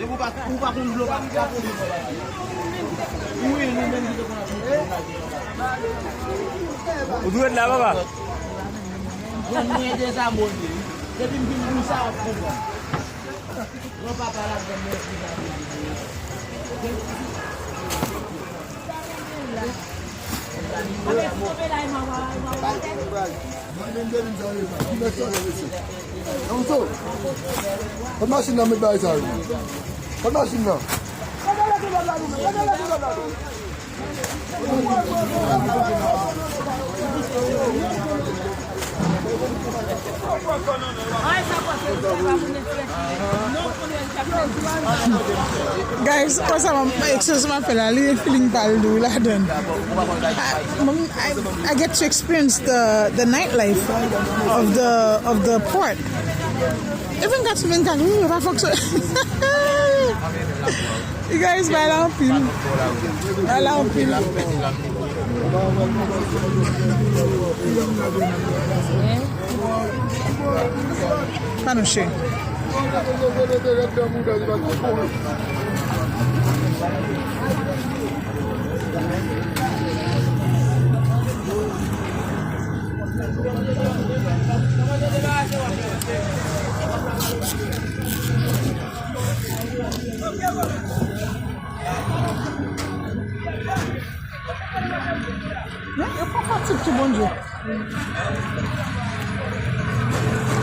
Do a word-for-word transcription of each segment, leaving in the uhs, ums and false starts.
Ou pa, ou pa konn dlo pa, pa konn dlo pa. Ou wi, nou menm ki te konn ap mete dlo la. Ou dwe la, papa. Bon, mwen dezabone. Depi m vin pou sa, w ap konprann. Bon, papa la, bon, mwen dezabone. Kot machin nan met bagay sa yo? Kot machin nan? Guys, konsa m, excuse m ap fè la, li gen feeling pa l dou ladan. I, I, I get to experience the, the nightlife of the, of the port. E vennkat sou vennkat, wi, yo pa fonksyone. You guys, bay la anpil. Bay la anpil. Pa nou cheri. Non, yo pa fatig tou, Bondye.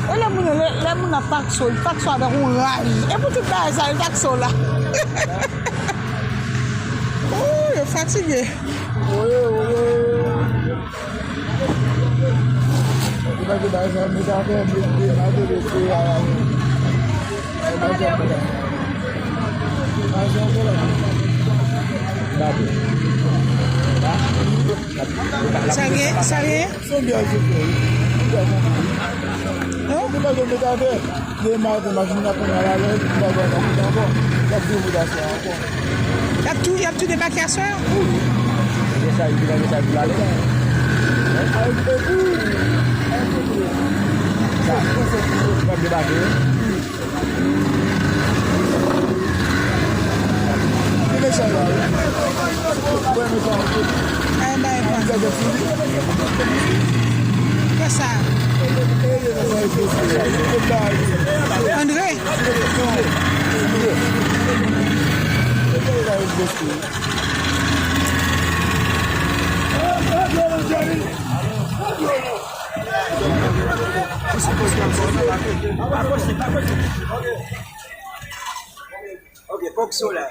E lè moun, lè, lè moun ap takse w, li takse w avèk yon raj. E pou tout bagay sa, li takse w la. Ooh, yo fatige. Oye, oye. Sa gen, sa gen? Non? Demen maten, machin nan pran alalè, li pa pran nan wout ankò. Y ap vin wout aswè ankò. Y ap tou, y ap tou debake aswè? Wi, wi. Gen sa, gen sa pou l ale. Sa, li p ap debake, wi. Ki mesaj la? Ay, bay, bay. Kisa? Andre? Ok, fòk so la.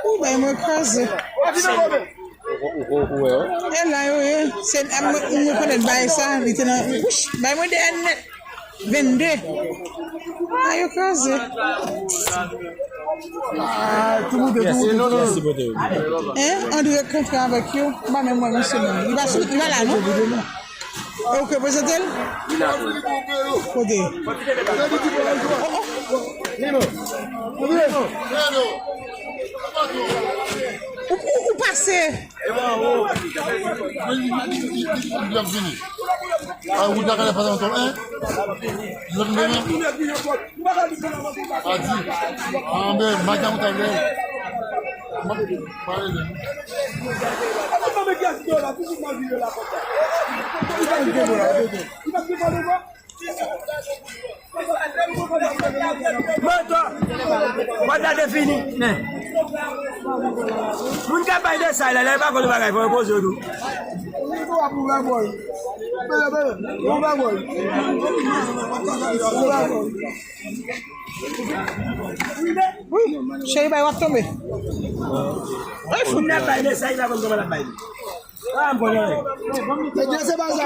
Ou bay mwen kraze. Ou, ou, ou, ou wè, wi. E la yo ye. Se, mwen, mwen rekonèt bagay sa, li te nan, wouch, bay mwen de èn nèt. Vennde. A, yo kraze. Ah, tou moute, tou moute. Yes, non, non. Yes, bote, wi. Hein? Andre kontre avèk yo. Ba men mwen, mesye, non. Li pa sou, li pa la, non? E ou k reprezante l? Kote? Oh, oh. Ou, ou, ou pase. Li ap vini. A, wout la ka fè ankò, hein? Li ap vini. A di, anben, madanm ou ta vle. Pale de. Mwen to. Mwen ta defini. Moun k ap bay desay la, lè yo pa konn bagay, fò yo poze yo tou. Wi, cheri, bay w ap tonbe. Ay, fout. Moun nan bay mesaj la, konn kòman l ap bay li. Ah, m konnen. Ebyen, se pa sa.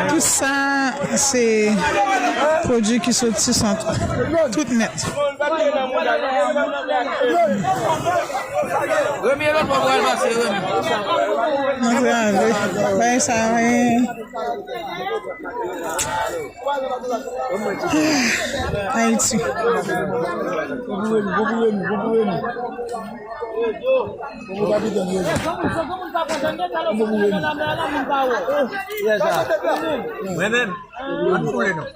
Tout sa, se pwodui ki soti sant. Tout nèt. Remi, e lòt bò pou al pase, Remi. Antre, antre. Bay sa, wi. Ayiti. Mwen menm, mwen foule non.